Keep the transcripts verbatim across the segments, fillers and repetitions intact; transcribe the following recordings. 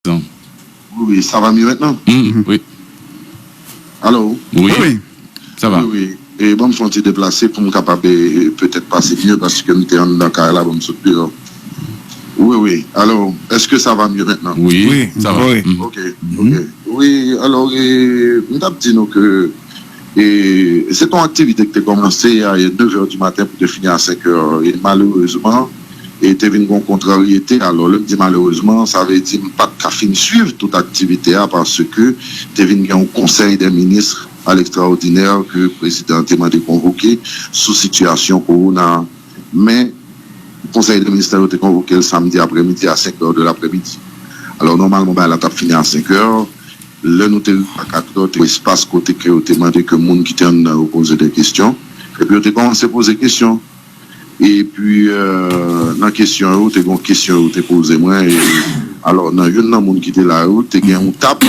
Wi, wi, sa va mye mentnan? Mm, wi. Alo? Wi. Sa va? Wi, wi. E ban m fè yon ti deplase pou m kapab e, petèt pase mye paske m te anndan kay la, ban m sot deyò. Wi, wi. Alo, èske sa va mye mentnan? Wi, sa va. Wi. Mm. Ok, ok. Wi, alò, e, m t ap di nou ke e, se t yon aktivite ki te kòmanse a nev è di maten pou te fini a senk è. E malerezman, e te vin gen yon kontraryete. Alò, lè m di malerezman, sa vle di m pa t ka fin swiv tout aktivite a paske te vin gen yon konsèy dè minis a lekstraòdinè ke prezidan te mande konvoke sou sitiyasyon kowona. Men, konsèy dè minis la, yo te konvoke l samdi aprèmidi a senk è de laprèmidi. Alò, nòmalman, bagay la t ap fini a senk è. Lè nou te rive a kat è, te espas kote ke yo te mande ke moun ki te anndan yo poze de kesyon. Epi yo te kòmanse poze kesyon. Epi, euh, nan kesyon yo, te gen kesyon yo te poze mwen. E, alò, nan youn nan moun ki te la yo, te gen yon tab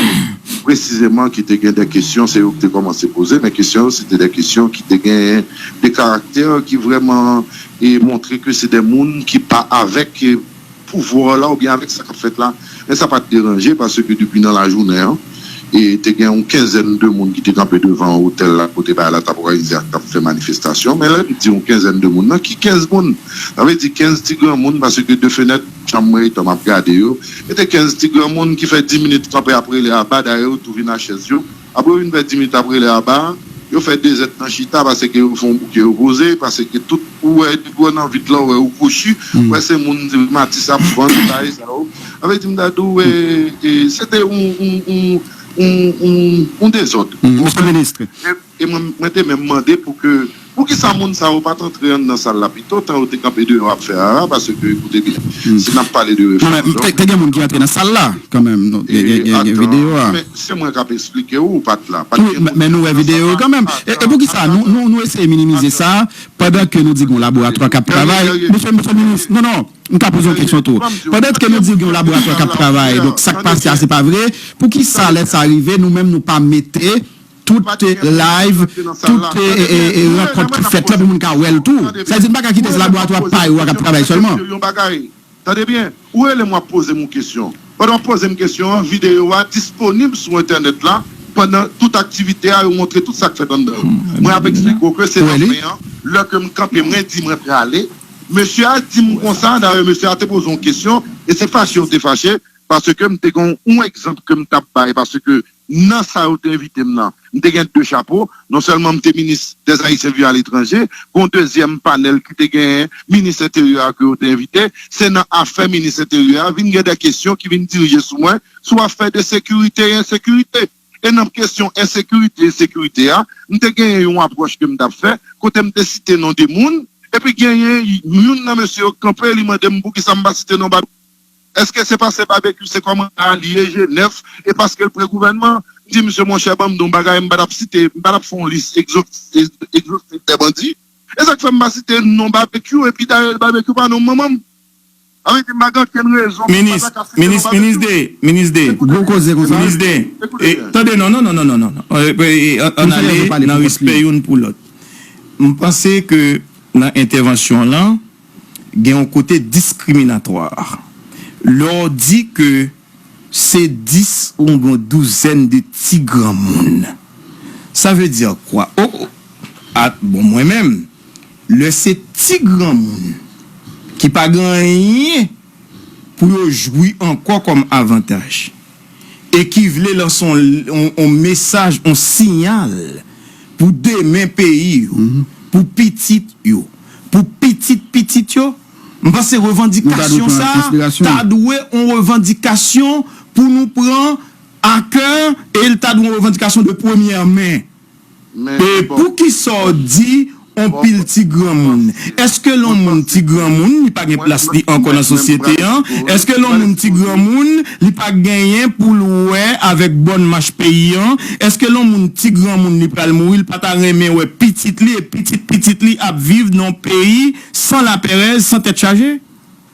presizeman ki te gen de kesyon, se yo ki te kòmanse poze, men kesyon yo, se te de kesyon ki te gen de karaktè ki vrèman e montre ke se de moun ki pa avèk e, pouvwa la oubyen avèk sa k ap fèt la. Men sa pa t deranje paske depi nan lajounen an, e te gen yon kenzèn de moun ki te kanpe devan otèl la kote bagay la t ap òganize ak t ap fè manifestasyon. Men lè m di yon kenzèn de moun nan, ki kenz moun? Sa vle di kenz ti granmoun paske de fenèt chanm mwen etan m ap gade yo, e te kenz ti granmoun ki fè dis minit kanpe ap rele aba, dayè yo tou vin a chèz yo. Apre yo vin fè dis minit ap rele aba, yo fè de zèd nan chita paske yo fè yon bouke yo poze, paske tout ou wè depi w nan vit la, ou wè ou kwochi, ou wè se moun rematis ap vann, bagay sa yo. Sa vle di m ta di w, e, e, se te yon, yon, yon, yon, yon, yon dezòd. Mesye minis. E, e mwen, mwen te menm mande pou ke, poukisa moun sa yo pa t antre anndan sal la pito, tan yo te kanpe deyò ap fè rara, paske, koute byen, si n ap pale de Non, men referandòm, te, te gen moun ki antre nan sal la, kanmenm. Non, gen, gen, gen, gen videyo a. Men se mwen k ap eksplike w, ou pa t la. Pa t Wi, gen men, men nou wè videyo yo kanmenm. E, e poukisa nou, nou, nou eseye minimize sa pandan ke nou di gen yon laboratwa k ap travay? Mesye, mesye minis, non, non, m ka poze yon kesyon tou. Pandan ke nou di gen yon laboratwa k ap travay, donk sa k pase a se pa vre, poukisa lè sa rive, nou menm nou pa mete tout live, tout e, e, e, e rankont k fèt la pou moun ka wè l tou? Sa vle di n pa ka kite se laboratwa pa yo a k ap travay sèlman. Yon bagay. Tande byen, ou rele m w ap poze m yon kesyon. Pandan w ap poze m kesyon an, videyo a disponib sou entènèt la. Pandan tout aktivite a, yo montre tout sa k fèt anndan yo. Mwen ap eksplike w ke se nan fen an, lè ke m kanpe, mwen di mwen prale. Mesye a di m konsa, dayè mesye a te poze yon kesyon, e se fache yo te fache, paske m te gen yon egzanp ke m t ap bay, paske nan sa yo te envite m nan, m te gen de chapo. Non sèlman m te minis dèz Ayisyen vivan aletranje, gen yon dezyèm panèl ki te genyen minis enteryè a ke yo te envite. Se nan afè minis enteryè a, vin gen de kesyon ki vin dirije sou mwen, sou afè de sekirite e ensekirite. E nan kesyon ensekirite e sekirite a, m te genyen yon apwòch ke m t ap fè, kote m te site non de moun, epi genyen youn nan mesye yo kanpe, li mande m poukisa m pa site non Babekyou. Èske se paske Babekyou se kòmandan alye G nèf e paske l pre gouvènman? M di, misye, monchè, ban m di w yon bagay, m pa t ap site, m pa t ap fè yon lis egzostif de bandi. E sa k fè m pa site non Babekyou, epi dayè Babekyou pa non manman m. Sa vle di, m pa gen okenn rezon pou m pa ta ka site non Babekyou. Minis de, minis de. Gwo koze konsa. Minis de. E, tande, non, non, non, non, non, non. E, e, e, ann, ann ale nan respè youn pou lòt. M panse ke nan entèvansyon lan, gen yon kote diskriminatwa. Lè w di ke se dis ou yon douzèn de ti granmoun, sa vle di kwa? O, a, bon, mwen menm, lè se ti granmoun ki pa gen anyen pou yo jwi ankò kòm avantaj, e ki vle lanse yon, yon, yon mesaj, yon siyal pou demen peyi yo, pou pitit yo, pou pitit pitit yo, m panse revandikasyon sa a ta dwe yon revandikasyon pou nou pran a kè, e l ta dwe yon revandikasyon de premyè men. E poukisa w di yon pil ti granmoun? Èske lè yon moun ti granmoun, li pa gen plas li ankò nan sosyete an? Èske lè yon moun ti granmoun, li pa genyen pou l wè avèk bòn mach peyi an? Èske lè yon moun ti granmoun, li pral mouri, li pa ta renmen wè pitit li e pitit pitit li ap viv nan yon peyi san laperèz, san tèt chaje?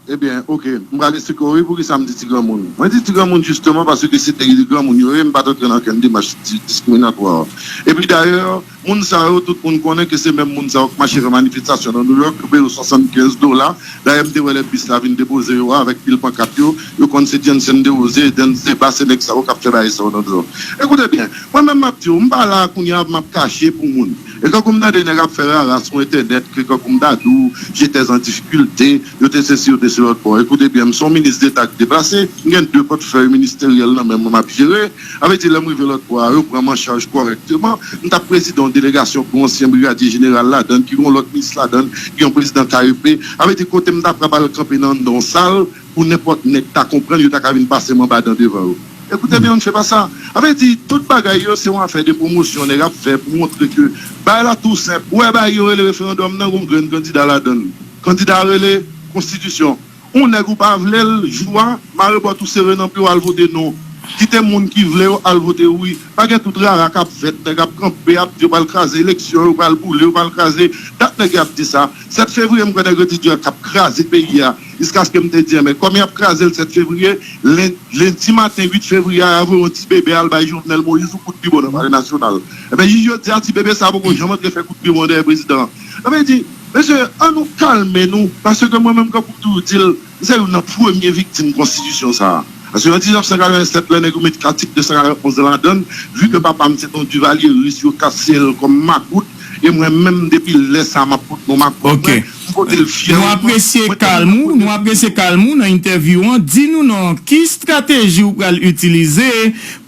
Ebyen, oke, m pral esplike w wi poukisa m di ti granmoun. Mwen di ti granmoun jisteman paske se te granmoun yo ye, m pa t antre nan okenn demach di- diskriminatwa. Epi dayè, moun sa yo, tout moun konnen ke se menm moun sa yo k mache fè manifestasyon nan Nouyòk, yo peye yo swasannkenz dola. Dayè, m te wè lè bis la vin depoze yo a, avèk pil pankat yo, yo konn se Jensen Dewoze, Dens Deba, se nèg sa yo k ap fè bagay sa yo nan Nouyòk. Ekoute byen, mwen menm m ap di w, m pa la kounye a, m ap kache pou moun. E kankou m tande nèg ap fè rara sou entènèt, ke kankou m ta di w, j'étais en difficulté, yo te sesi, yo te se lòt bò. Ekoute byen, m se yon minis deta k deplase, m gen de pòtfèy ministeryèl nan men mwen m ap jere. Sa vle di, lè m rive lòt bò a, yo pran m an chaj kòrèkteman. M t ap prezide yon delegasyon pou ansyen brigadye jeneral ladann, ki gen yon lòt minis ladann, ki gen yon prezidan K E P. Sa vle di, kote m ta pran pral kanpe nan anndan yon sal, pou nenpòt nèg ta konprann, yo ta ka vin pase m anba dan devan yo. Ekoute byen, m fè pa sa. Sa vle di, tout bagay yo, se yon afè de pwomosyon nèg ap fè pou montre ke bagay la tou senp. Ou wè bagay yo rele referandòm nan, gon grenn kandida ladann. Kandida rele konstitisyon. Yon nèg ou pa vle l, jou a, mare bòt ou sere nan pye w al vote non. Kite moun ki vle yo al vote wi. Pa gen tout rara k ap fèt, nèg ap kanpe, ap di yo pral kraze eleksyon, yo pral boule, yo pral kraze. Dat nèg yo ap di sa. Sèt fevriye, m kwè nèg yo te di yo t ap kraze peyi a. Jiskaske m te di, enben, kòm y ap kraze l sèt fevriye, len- lendi maten uit fevriye a, y a voye yon ti bebe al bay Jovenel Moïse yon kout bibon nan Palè Nasyonal. Enben, jis jodi a, ti bebe sa a poko janm antre fè kout bibon dèyè prezidan an. Sa vle di, mesye, ann nou kalme nou, paske mwen menm, kankou m toujou di l, m se youn nan premye viktim konstitisyon sa a. Paske an diznèf san katrevennsèt, lè nèg yo met atik de san katrevenn-onz ladann, vi ke papa m se te yon divalyeris, yo kase l kòm makout, e mwen menm, depi lè sa a, m ap pote non makout mwen, m pote l fyè. Nou apresye kalm ou, nou apresye kalm ou nan entèvyou an. Di nou non, ki estrateji ou pral itilize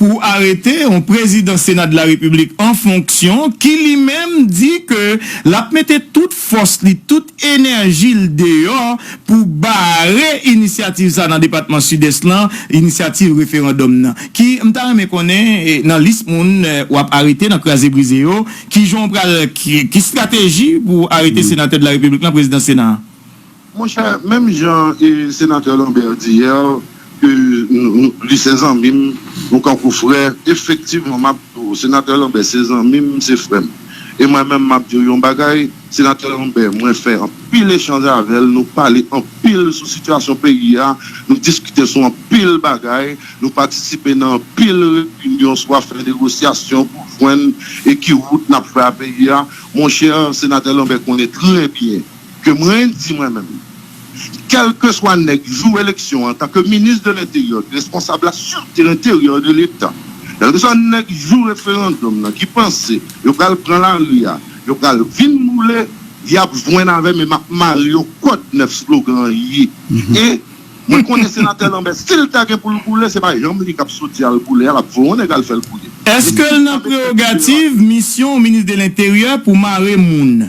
pou arete yon prezidan Sena de la Repiblik an fonksyon ki li menm di ke l ap mete tout fòs li, tout enèji l deyò pou bare inisyativ sa nan depatman Sidès lan, inisyativ referandòm nan. Ki, m ta renmen konnen, eh, nan lis moun, eh, w ap arete nan kraze brize yo, ki jan w pral, ki, ki estrateji pou arete senatè de la Repiblik lan, prezidan Sena a? Monchè, menm jan e senatè Lambert di yè, ke nou, nou, li se zanmi m, nou kankou frè, efektivman, m ap di w, senatè Lambert se zanmi m, se frè m. E mwen menm, m ap di w yon bagay, senatè Lambert, mwen fè anpil echanj avè l, nou pale anpil sou sitiyasyon peyi a, nou diskite sou anpil bagay, nou patisipe nan anpil reyinyon sou afè negosyasyon pou jwenn e ki wout n ap fè a peyi a. Monchè, senatè Lambert konnen trè byen ke mwen di mwen menm, kèlkeswa nèg jou eleksyon an, antanke minis de lenteryè, responsab la sûreté intérieure de l'État, kèlkeswa nèg jou referandòm nan ki panse yo pral pran lari a, yo pral vin boule, y ap jwenn avè m e m ap mare yo kòd nèf slogan an ye. E mwen konnen senatè Lambert, si l ta gen pou l boule, se pa janm li k ap soti al boule a, l ap voye yon nèg al fè l boule. Èske l nan prewogativ, misyon minis de lenteryè pou mare moun?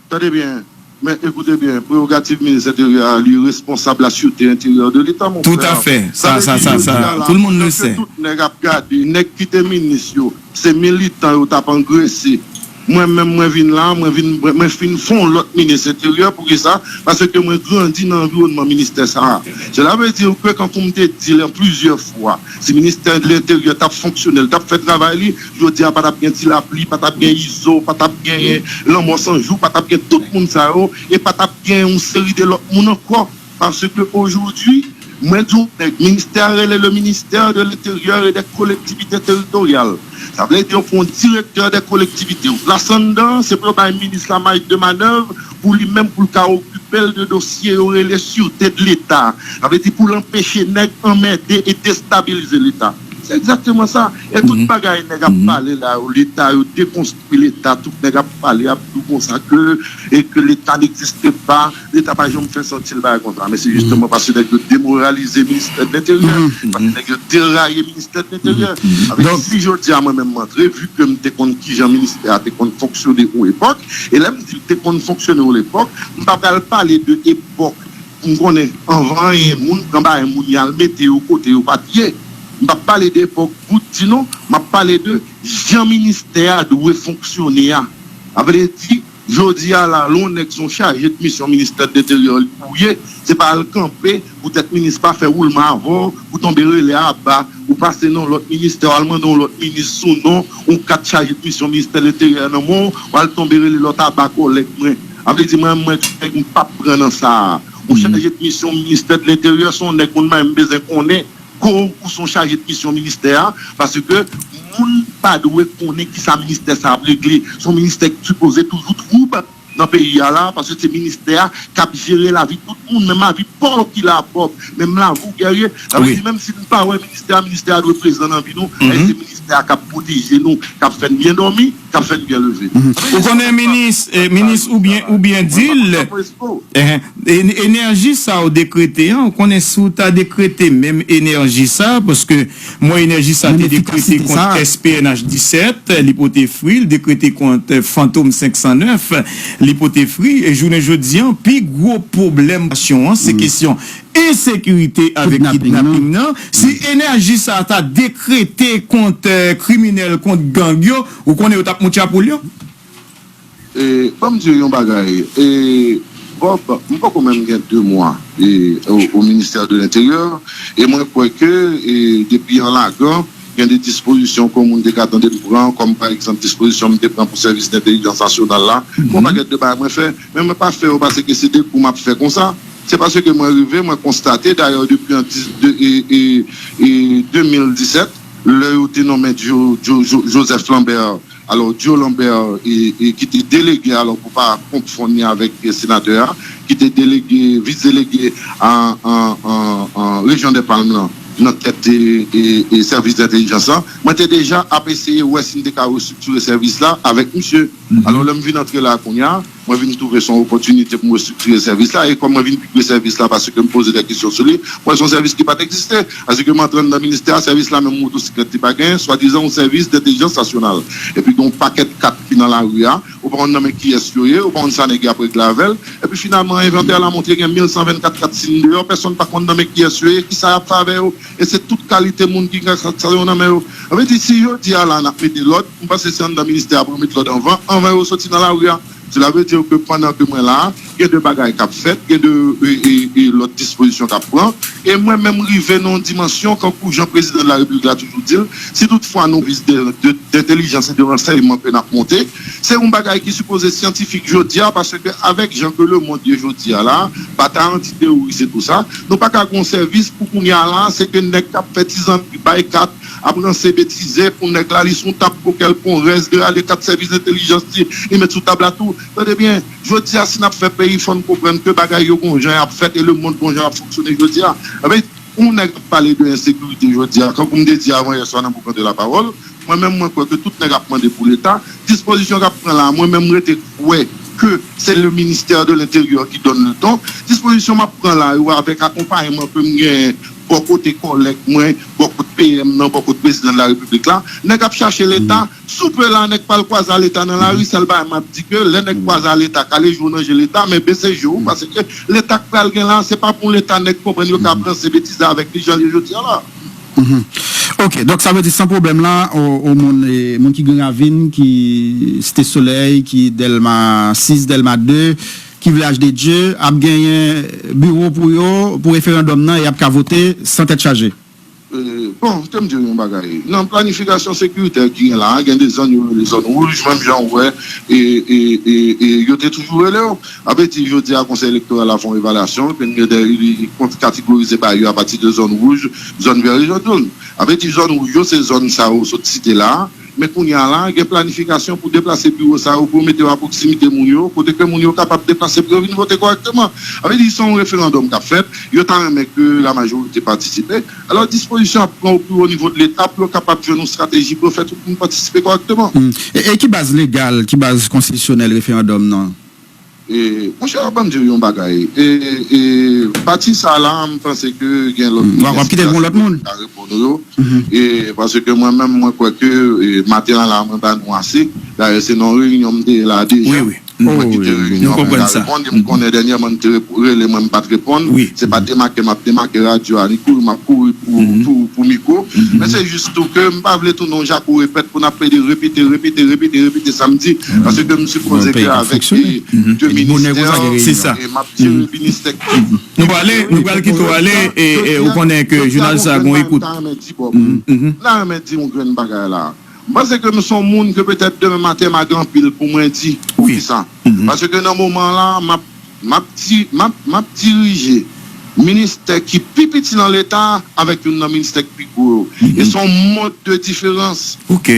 Tande byen, men ekoute byen, prewogativ minis enteryè a, li responsab la sûreté intérieure de l'État, mon frè. Tout à fait. Sa, sa vle sa, di, sa, jodi sa, a la, tout moun le pandan ke sè. Tout nèg ap gade, nèg ki te minis yo, se militan yo t ap angrese. Mwen menm, mwen vin la, mwen vin, mwen, mwen fin fè yon lòt minis enteryè. Poukisa? Paske mwen grandi nan anviwònman ministè sa a. Cela veut dire que, kankou m te di l plizyè fwa, si ministè de lenteryè t ap fonksyone, l t ap fè travay li, jodi a pa t ap gen ti lapli, pa t ap gen izo, pa t ap gen lanmò san jou, pa t ap gen tout moun sa yo, e pa t ap gen yon seri de lòt moun ankò. Paske aujourd'hui, mwen di w nèt, ministè a rele le ministère de l'Intérieur et des Collectivités Territoriales. Sa vle di yo pran yon direktè de kolektivite yo plas anndan, se pou yo bay minis la maj de manèv pou li menm, pou l ka okipe l de dosye yo rele sûreté de l'État. Sa vle di pou l anpeche nèg anmède e destabilize Leta. Se egzakteman sa. E tout bagay nèg ap pale la yo, Leta yo dekonstwi Leta, tout nèg ap pale, ap di w konsa ke, e ke Leta n'existe pas, Leta pa janm fè santi l bagay konsa. Men se jisteman paske nèg yo demoralize ministè de lenteryè, paske nèg yo deraye ministè de lenteryè. Avèk si jodi a mwen menm m antre, vi ke m te konn kijan ministè a te konn fonksyone yon epòk, e lè m di l te konn fonksyone yon epòk, m pa pral pale de epòk m konnen anvan anyen, moun pran bagay moun y al mete yo kote yo pa t ye. M p ap pale de epòk bout di non, m ap pale de jan ministè a dwe fonksyone a. Sa vle di, jodi a la, lè yon nèg se yon chaje de misyon ministè de lenteryè li pou ye, se pa al kanpe, poutèt minis pa fè woulman avè w, ou tonbe rele aba, ou pase nan lòt ministè, w al mande yon lòt minis sou non, yon kat chaje de misyon ministè de lenteryè nan men w, w al tonbe rele lòt aba kòlèg mwen. Sa vle di mwen, mwen, m p ap pran nan sa a. Yon chaje de misyon ministè de lenteryè se yon nèg moun mwen menm bezwen konnen ke w se yon chaje de misyon ministè a, paske moun pa dwe konnen kisa ministè sa ap regle. Se yon ministè ki sipoze toujou twoub nan peyi a la, paske se ministè a k ap jere lavi tout moun, menm lavi pòv ki la pòv, menm lavi w gèrye. Sa vle di, menm si n pa wè ministè a, ministè a dwe prezan nan vi nou, e se ministè a k ap pwoteje nou, k ap fè n byen dòmi, k ap fè n byen leve. Ou konnen minis, eh, minis ou byen, ou byen di l, eh, en- enèji sa ou dekrete an, ou konnen si w ta dekrete menm enèji sa, paske mwen enèji sa te dekrete kont S P N H disèt, li pote fri, li dekrete kont, eh, Fantom senk san nèf, li pote fri, e jounen jodi an, pi gwo pwoblèm nasyon an, se kesyon ensekirite avèk kidnaping nan. Si enèji sa ta dekrete kont, eh, kriminèl, kont gang yo, ou konnen yo t ap moute chapo l yo? E, ban m di w yon bagay. E, Bob, m poko menm gen de mwa e, o, o ministè de lenteryè. E mwen kwè ke e, depi an lagan, gen de dispozisyon ke yon moun te ka tande m pran, kòm pa egzanp dispozisyon m te pran pou sèvis dentèlijans nasyonal la. Gon pakèt de bagay mwen fè, men mwen pa fè yo paske se de kou m ap fè konsa. Se paske mwen rive, mwen konstate, dayè depi an dis- de, e, e, e, de mil disèt, lè yo te nonmen Jo- Jo- Jo- Joseph Lambert, alò Joe Lambert, e, e, ki te delege, alò pou pa konfonn li avèk e, senatè a, ki te delege, vis delege an, an, an, an rejyon dè Palm lan, nan tèt e, e, e sèvis dentèlijans lan, mwen te deja ap eseye wè si n te ka restriktire sèvis la avèk misye. Alò, lè m vin antre la kounye a, mwen vin twouve se yon opòtinite pou m restriktire sèvis la, e kòm mwen vin pi pre sèvis la paske m poze de kesyon sou li, mwen se yon sèvis ki pa t egziste. Paske m antre anndan ministè a, sèvis la menm motosiklèt li pa genyen, swadizan yon sèvis dentèlijans nasyonal. Epi gen yon pakèt kat ki nan lari a, ou pa konn nan men kiyès yo ye, ou pa konn sa nèg y ap regle avè l. Epi finalman, envantè la montre gen mil san vennkat kat si n deyò, pèsonn pa konn nan men kiyès yo ye, kisa y ap fè avè yo. E se tout kalite moun ki gen sa yo nan men yo. Sa vle di, si jodi a la n ap mete lòd, m panse se anndan ministè a pou yo met lòd anvan, anvan yo soti nan lari a. Sela vle di ke pandan ke mwen la, gen de bagay k ap fèt, gen de e, e, e, lòt dispozisyon k ap pran. E mwen menm rive nan yon dimansyon, kankou jan prezidan de la repiblik la toujou di l, si toutfwa nou vis de, de, dentèlijans e de ransèyman ke n ap monte, se yon bagay ki sipoze syantifik jodi a, paske avèk jan ke lemonn ye jodi a la, batay anti teworis e tou sa, nou pa ka gen yon sèvis pou kounye a la, se ke nèg k ap fè ti zanmi bay kat, ap ranse betize pou nèg la li sou tab pou kè l pran rès de ale kat sèvis dentèlijans li, li met sou tab la tou. Tande byen, jodi a si n ap fè peyi fò n konprann ke bagay yo gon jan y ap fèt e lemonn gon jan y ap fonksyone jodi a. Anben, yon nèg ap pale de ensekirite jodi a, kankou m te di avan yè swa nan Boukante Lapawòl, mwen menm mwen kwè ke tout nèg ap mande pou Leta, dispozisyon k ap pran la, mwen menm m rete kwè ke se le ministère de l'intérieur qui donne le ton. Dispozisyon m ap pran la yo avèk akonpayman ke m genyen bò kote kòlèg mwen, bò kot P M nan, bò kot prezidan de la repiblik la, nèg ap chache Leta, soupe la nèg pral kwaze a Leta nan lari, sèl bagay m ap di ke lè nèg kwaze a Leta, kale je w nan je Leta, men bese je w, paske Leta k pral gen la, se pa pou Leta nèg konprann yo ka ap ranse betize avèk li jan l ye jodi a la. Ok, donk sa vle di san pwoblèm la, o, o moun, e, moun ki Gran Ravin, ki Site Solèy, ki Dèlma sis, Dèlma de, ki Vilaj de Dye, ap genyen biwo pou yo, pou referandòm nan, e y ap ka vote san tèt chaje. E, bon, te m di w yon bagay. Nan planifikasyon sekiritè ki gen la, gen de zòn yo rele zòn wouj, menm jan w wè, e, e, e, e yo te toujou rele w. Sa vle di, jodi a, Konsèy Elektoral la fè yon evalyasyon, epi l gen de, li, li kategorize bagay yo apati de zòn wouj, zòn vè e zòn jòn. Sa vle di, zòn wouj yo, se zòn sa yo sot site la a. Men kounye a la, gen planifikasyon pou deplase biwo sa yo, pou yo mete yo a pwoksimite moun yo, kote ke moun yo kapab deplase pou yo vin vote kòrèkteman. Sa vle di, se yon referandòm k ap fèt, yo ta renmen ke lamajorite patisipe. Alò, dispozisyon ap pran o pi wo nivo de Leta pou yo kapab jwenn yon estrateji pou yo fè tout moun patisipe kòrèkteman. E, e ki baz legal, ki baz konstitisyonèl referandòm nan? E, monchè, ban m di w yon bagay. E, e, pati sa la, m panse ke gen lòt ministè ki ka reponn ou yo. E, paske mwen menm, mwen kwè ke e, maten an la, mwen ba nou ase. Dayè, se nan yon reyinyon m te ye la deja. Mwen kite reyinyon an, mwen ka reponn. E m konnen dènyèman, n te rele mwen, m pa t reponn. Se pa demake m ap demake radyo a, ni kouri m ap kouri pou, pou, pou mikwo. Men se jis tou ke m pa vle tounen yon jako repèt pou n ap plede repete, repete, repete, repete sa m di. Paske m sipoze ke avèk e, de ministè, e m ap jere ministè ki. Nou prale, nou pral kite w ale, e, e ou konnen ke jounalis la gon ekout. M ta renmen di yon grenn bagay la. M panse ke m se yon moun ke petèt demen maten m a gen anpil pou mwen di. Poukisa? Paske nan moman la, m ap m ap di, m ap, m ap dirije ministè ki pi piti nan Leta avèk youn nan ministè ki pi gwo yo. E se yon mond de diferans. Ok.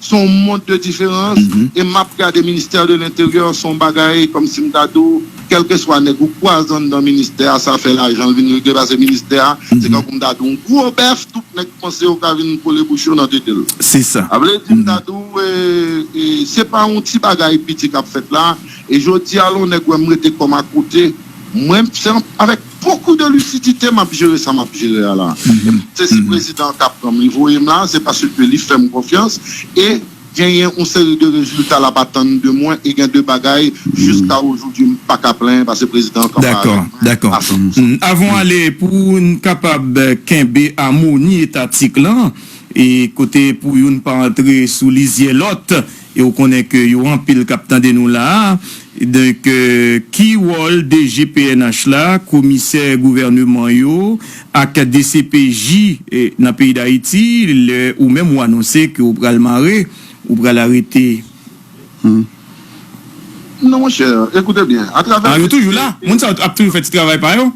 Se yon mond de diferans. E m ap gade ministè de lenteryè, se yon bagay kòmsi m ta di w, kèlkeswa nèg ou kwaze anndan ministè a, sa fè lajan l vin regle, paske ministè a, se kankou m ta di w, yon gwo bèf, tout nèg panse yo ka vin kole bouch yo nan tete l. Se sa. Sa vle di, m ta di w, e, e, se pa yon ti bagay piti k ap fèt la. E jodi a, lè yon nèg wè m rete kò m akote, mwen, se avèk bokou de lisidite m ap jere sa m ap jere a la. E m, se si prezidan an ka pran m, li voye m la, se paske li fè m konfyans. E genyen yon seri de rezilta l ap atann de mwen, e gen de bagay, jiska ojodi, m pa ka plenyen, paske prezidan an kanpe avèk mwen. Dakò, dakò. Avan w ale, pou n kapab kenbe amoni etatik lan, e kote pou youn pa antre sou lizyè lòt, e ou konnen ke yo anpil k ap tande nou la a. Donk, ki wòl D G P N H la, komisè gouvèneman yo, ak D C P J nan peyi Dayiti, lè ou menm ou anonse ke ou pral mare, ou pral arete? Non, monchè, ekoute byen. Atravè. Ah, yo toujou la. Moun sa yo ap toujou fè ti travay pa yo.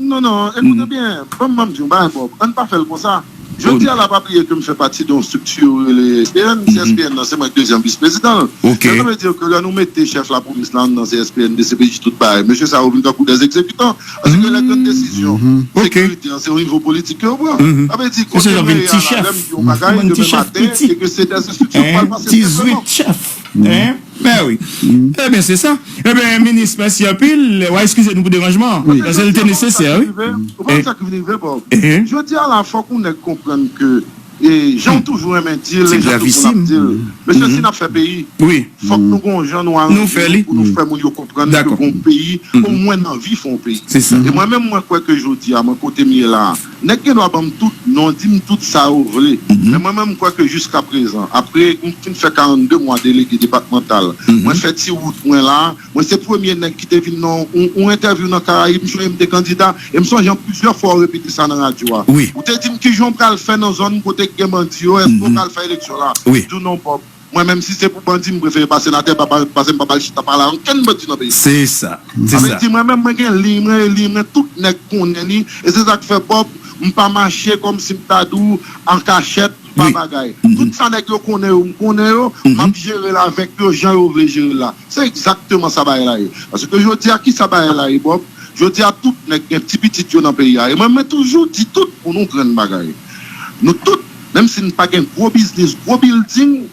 Non, non, ekoute byen, ban m, ban m di w yon bagay, Bob. Ann pa fè l konsa. Jodi a la, pa bliye ke m fè pati de yon estrikti yo rele S P N. Se S P N nan, se mwen k dezyèm vis prezidan l. Sa vle di ke lè nou mete chèf lapolis la anndan, se S P N, D C P J, tout bagay. Mesye sa yo vin tankou dè egzekitan. Paske lè grann desizyon sekirite an, se o nivo politik ke yo pran. Sa vle di, kote mwen ye a la, lè m di yon bagay, demen maten, e ke se dè estrikti pral pase. Dizuit chèf. Hein? Ben wi. Ebyen, se sa. Ebyen, minis, mèsi anpil. W a eskize nou pou deranjman an. Paske l te nesesè, wi. Ou konn sa ki vin rive, Bob? Jodi a la, fòk yon nèg konprann ke, e, jan w toujou renmen di l, e jan tout moun ap di l. Mesye, si n ap fè peyi, fòk nou gen yon jan nou aranje nou pou nou fè moun yo konprann ke gon peyi, omwen nan vi fè yon peyi. E mwen menm, mwen kwè ke jodi a, mwen kote m ye la a, nèg gen dwa ban m tout non, di m tout sa yo vle. Men mwen menm, m kwè ke jiska prezan, apre m fin fè karannde mwa delege depatmantal, mwen fè ti wout mwen la, mwen se premye nèg ki te vin nan yon, yon entèvyou nan Karayib, m sonje m te kandida, e m sonje an plizyè fwa w repete sa nan radyo a. Ou te di m kijan w pral fè nan zòn kote k gen bandi yo, èske w pral fè eleksyon la? M di w non, Bob. Mwen menm, si se pou bandi, m prefere pa senatè, pa, pa, paske m pa pral chita pale a okenn bandi nan peyi. Se sa. Se sa. Sa vle di, mwen menm, mwen gen liy mwen, e liy mwen, tout nèg konnen li. E se sa k fè, Bob, m pa mache kòmsi m ta di w an kachèt, m pa bagay. Tout sa nèg yo konnen yo, m konnen yo, m ap jere l avèk yo jan yo vle jere l la. Se egzakteman sa bagay la ye. Paske jodi a, ki sa bagay la ye, Bob? Jodi a, tout nèg gen ti pitit yo nan peyi a. E mwen, mwen toujou di tout moun yon grenn bagay. Nou tout, menm si n pa gen gwo biznis, gwo bilding,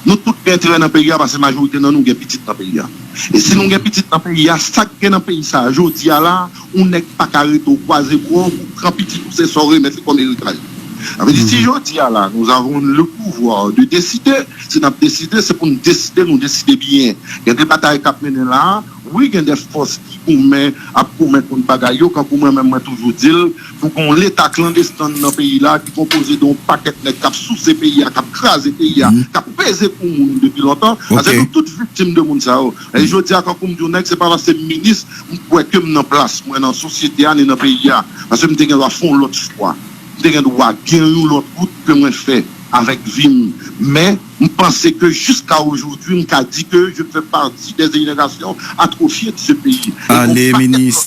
nou tout gen enterè nan peyi a, paske majorite nan nou gen pitit nan peyi a. E si nou gen pitit nan peyi a, sa k gen nan peyi sa a, jodi a la, yon nèg pa ka rete w kwaze bra w pou pran pitit ou, se sa w remèt li kòm eritaj. Sa vle di, si jodi a la, nous avons le pouvoir de décider, si n ap deside, se pou n deside, nou deside byen. Gen de batay k ap mennen la a, wi, gen de fòs ki goumen, ap goumen kont bagay yo, kankou mwen menm, mwen toujou di l, pou gen yon leta klandesten nan peyi la, ki konpoze de yon pakèt nèg k ap souse peyi a, k ap kraze peyi a, k ap peze kou moun depi lontan. Paske nou tout viktim de moun sa yo. E jodi a, kankou m di w nèg, se pa paske m minis, m kwè ke m nan plas mwen nan sosyete a, ni nan peyi a. Paske m te gen dwa fè yon lòt chwa. M te gen dwa gen yon lòt wout ke mwen fè avèk vi m. Men, m panse ke jiska ojodwi, m ka di ke je fais partie des générations atrophiées de ce pays. E gon pakèt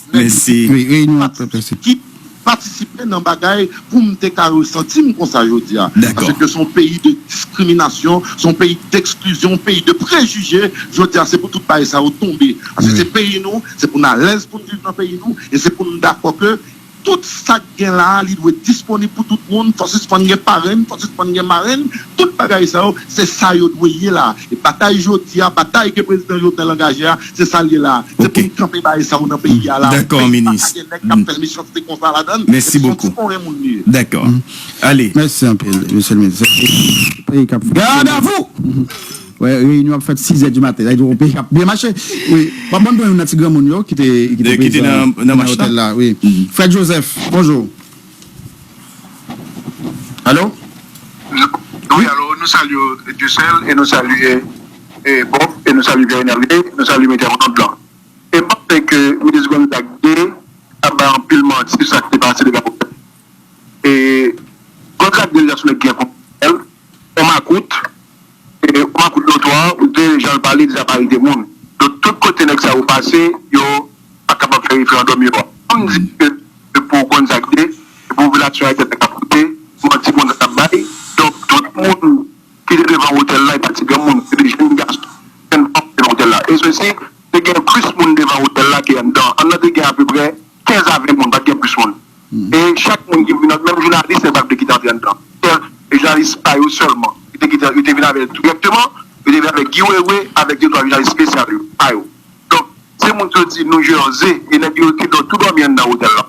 lòt nèg ki patisipe nan bagay pou m te ka resanti m konsa jodi a. Paske se yon peyi de diskriminasyon, se yon peyi deksklizyon, yon peyi de prejije. Jodi a, se pou tout bagay sa yo tonbe. Paske se peyi nou, se pou n alèz pou n viv nan peyi nou, e se pou n dakò ke tout sa k gen la a, li dwe disponib pou tout moun, fò sispann gen parenn, fò sispann gen marenn, tout bagay sa yo, se sa yo dwe ye la. E batay jodi a, batay ke prezidan Jovenel angaje a, se sa l ye la. Se pou n kanpe bagay sa yo nan peyi a la. Yon peyi pa ka gen nèg k ap fè mechanste konsa ladan l, epi se yon ti konyen moun li ye. Dakò. Ale. Mèsi anpil, mesye le minis. Peyi k ap. Gadavou! Wè, reyinyon ap fèt sizè di maten. Sa vle di yon peyi k ap byen mache. Wi. Bon, ban m pran youn nan ti granmoun yo ki te ki te prezan nan otèl la. Wi. Frè Joseph, bonjou. Alo? Wi, alo, nou salye Dieuseul e nou salye e, Bob e nou salye Verinal e nou salye Medya Mond lan. E m panse ke minis Gonzague de ap bay anpil manti sou sa ki te pase de Gabon. E Gonzague de deja sou nèg ki gen konpòtman, yon makout, e yon makout notwa, ou te jan l pale, deja pa rete moun. Donk, tout kote nèg sa yo pase, yo referandòm yo a. An m di ke se pou Gonzague Day, se pou popilasyon ayisyèn nan k ap vote, manti moun nan k ap bay. Donk, tout moun ki te devan otèl la, e pa ti granmoun, se de jèn gason, jèn fanm ki te devan otèl la. E sesi, te gen plis moun devan otèl la ke anndan. Anndan te gen apeprè kenz a ven moun, pa t gen plis moun. E chak moun ki vin, menm jounalis, se pa t vle kite antre anndan. Se jounalis pa yo sèlman. Yo te kite, yo te vin avè l dirèkteman, yo te vin avèk Guy Wewe, avèk de twa jounalis espesyal yo, pa yo. Donk, se moun ki soti New Jersey, e nèg yo te dò-, tou dòmi anndan otèl la.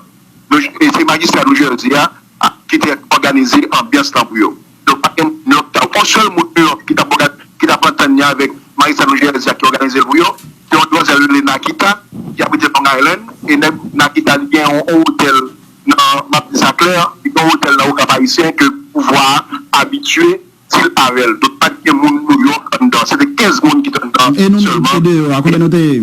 New J-, e se majistra New Jersey a, a, ki te òganize anbyans lan pou yo. Donk, pa t gen lòt ta-, yon sèl moun deyò ki t ap òga-, ki t ap antann li avèk majistra New Jersey a ki òganize l pou yo, se yon dmwazèl rele Nakita, ki abite Long Island, e nèg Nakita li gen yon, yon otèl nan, m ap di sa klè, li gen yon otèl nan Okap Ayisyen ke pouvwa a abitye di l avè l. Donk, pa t gen moun Nouyòk anndan. Se te kenz moun ki te anndan sèlman. E nou menm ki te deyò a, konbyen nou te ye?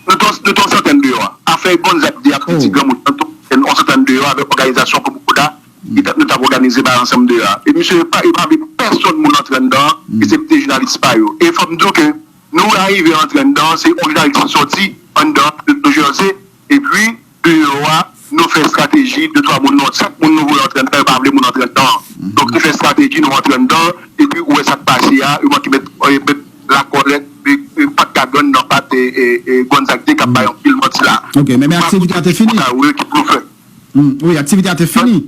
Nou te, nou te yon santèn deyò a. Afè Gonzague Day ak Ti Granmoun, nou te yon santèn deyò a avèk òganizasyon Komokoda, ki t ap, nou t ap òganize bagay ansanm deyò a. E misye pa, yo pa vle pèsonn moun antre anndan, e se te jounalis pa yo. E fò m di w ke nou arive antre anndan, se yon jounalis ki soti anndan, New Jersey, epi deyò a, nou fè estrateji, de twa moun, nou, senk moun nou voye antre anndan, yo pa vle moun antre anndan. Donk, nou fè estrateji, nou antre anndan, epi ou wè sa k pase a, yo manke met, eh, met lakòlèt, eh, eh, pat gagann nan pat, eh, eh, eh, Gonzague Day k ap bay anpil manti la. Ok, men, men aktivite a te fini. Sa yo ki blofè. Hmm, wi, aktivite a te fini.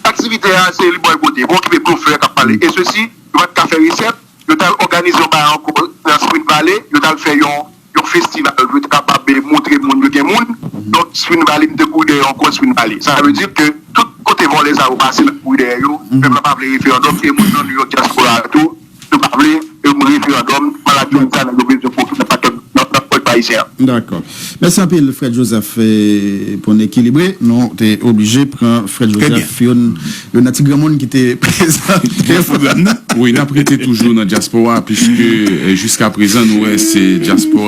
Aktivite a, se li bòykote. Bon, ki blofè k ap pale. E sesi, yo pa t ka fè resèt, yo t al òganize yon bagay ankò nan Spring Valley, yo t al fè yon, yon festival pou yo te kapab montre moun yo gen moun. Donk, Spring Valley, m te kouri dèyè yo ankò Spring Valley. Sa vle di ke tout kote vòlè sa yo pase, m ap kouri dèyè yo. Pèp la pa vle referandòm, e moun nan New York dyaspora a tou, yo pa vle, e referandòm, maladi sa, nèg yo bezwen pwoki nan pakèt, nan, nan pèp ayisyen an. Dakò. Mèsi anpil, Fred Joseph, eh, pou n ekilibre. Nou te oblije pran Fred Joseph, youn, youn nan ti granmoun ki te prezante. Wi, n ap rete toujou nan dyaspora, piske, eh, jiska prezan, nou wè se dyaspora.